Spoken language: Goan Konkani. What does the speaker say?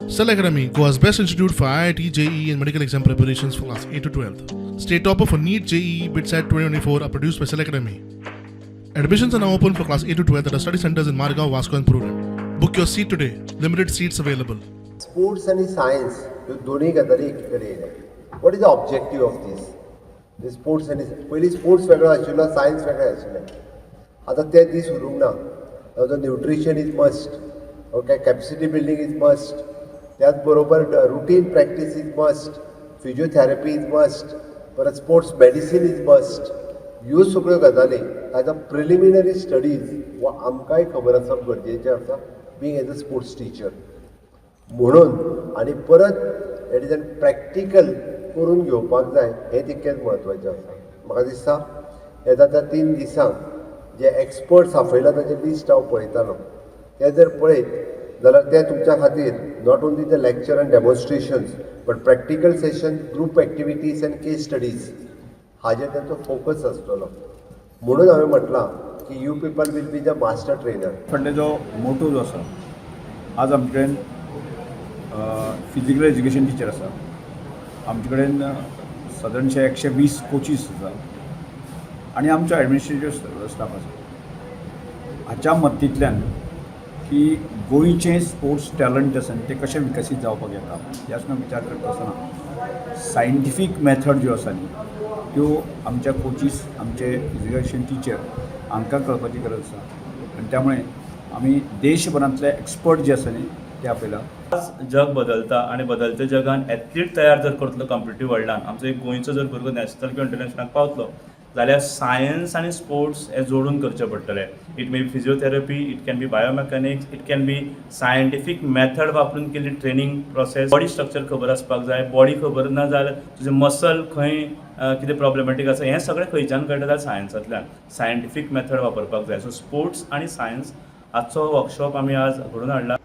Cell Academy, Goa's best institute for IIT, JEE, and medical exam preparations for class 8 to 12. State topper for NEET, JEE, BITSAT 2024 are produced by Cell Academy. Admissions are now open for class 8 to 12 at our study centers in Margao, Vasco, and Purulem. Book your seat today. Limited seats available. Sports आनी सायन्स ह्यो दोनूय गजाली एकी कडेन येयल्या. What is the objective of this sports? आनी पयलीं स्पोर्ट्स वेगळो आशिल्लो, सायन्स वेगळें आशिल्लें. आतां ते दीस उरूंक ना. आतां nutrition is must, okay, capacity building is must, त्याच बरोबर routine practice is must, physiotherapy is must, परत स्पोर्ट्स मेडिसीन is must. ह्यो सगळ्यो गजाली ताजो प्रिलिमिनरी स्टडीज वा आमकांय खबर आसप गरजेचें आसा, being as a sports teacher म्हणून. आनी परत it is an practical करून घेवपाक जाय, हें तितकेंच म्हत्वाचें आसा. म्हाका दिसता येता त्या 3 दिसांक जे एक्सपर्ट्स आपयला ताचें लिस्ट हांव पळयतालो. तें जर पळयत जाल्यार तें तुमच्या खातीर not only the lecture and demonstrations but practical session, group activities and case studies हाजेर तांचो फोकस आसतलो. म्हणून हांवें म्हटलां की you people will be the master trainer. फाटले जो मोटो जो आसा, आज आमचे कडेन फिजिकल एज्युकेशन टिचर आसा, आमचे कडेन सादारणशे 120 कोचीस आसा आनी आमचो एडमिनिस्ट्रेटीव स्टाफ आसा. हाच्या मतींतल्यान की गोंयचें स्पोर्ट्स टॅलंट आसा आनी तें कशें विकसीत जावपाक येता ह्या सुद्दां विचार करता आसतना सायंटिफीक मेथड ज्यो आसा न्ही, त्यो आमच्या कोचीस, आमचे फिजिकल एज्युकेशन टिचर हांकां कळपाची गरज आसा आनी त्यामुळे आमी देशभरांतले एक्सपर्ट जे आसा न्ही, ते आपयला. आज जग बदलता आनी बदलत्या जगान एथलीट तयार जर करतलो कॉम्पिटिटीव वर्ल्डान, आमचो एक गोंयचो जर भुरगो नॅशनल किंवा इंटरनॅशनलाक पावतलो जाल्यार सायन्स आनी स्पोर्ट्स हे जोडून करचे पडटले. It may be physiotherapy, it can be biomechanics, it can be scientific method वापरून केल्ली ट्रेनींग प्रोसेस. बॉडी स्ट्रक्चर खबर आसपाक जाय. बॉडी खबर ना जाल्यार तुजें मसल खंय कितें प्रॉब्लेमॅटीक आसा, हें सगळें खंयच्यान कळटा जाल्यार सायन्सांतल्यान सायंटिफीक मेथड वापरपाक जाय. सो स्पोर्ट्स आनी सायन्स हाचो वर्कशॉप आमी आज घडोवन हाडला.